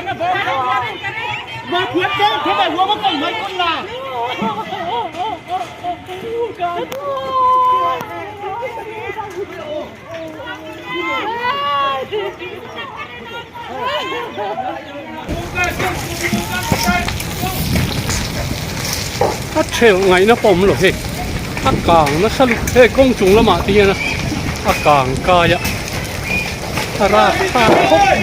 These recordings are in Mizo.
A theuh ngaihna pawh awm lo hei a kang nasa lutuk hei kawng chung lamah te hian a kang kai a a rak thlak khawp mai.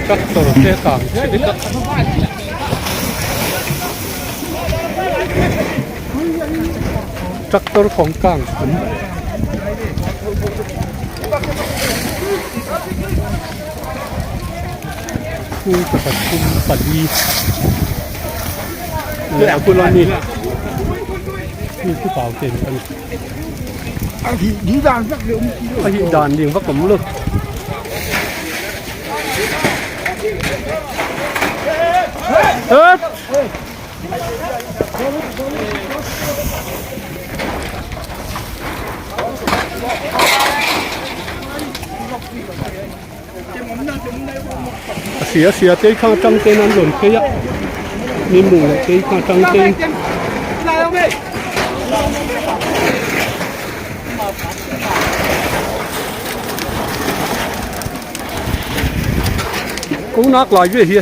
Tractor te a kang chhe vek a. Tractor kawng kang awm. Two pakhat thum pali. Leh a bula mi mi chu pau ten ka ni. A hi di dan vak le um si lo. A hi dan ding vak awm lo. Het! A sia sia te kha atang ten an rawn phei a mi hmuh leh te kha atang ten kawng nak lai ve hi.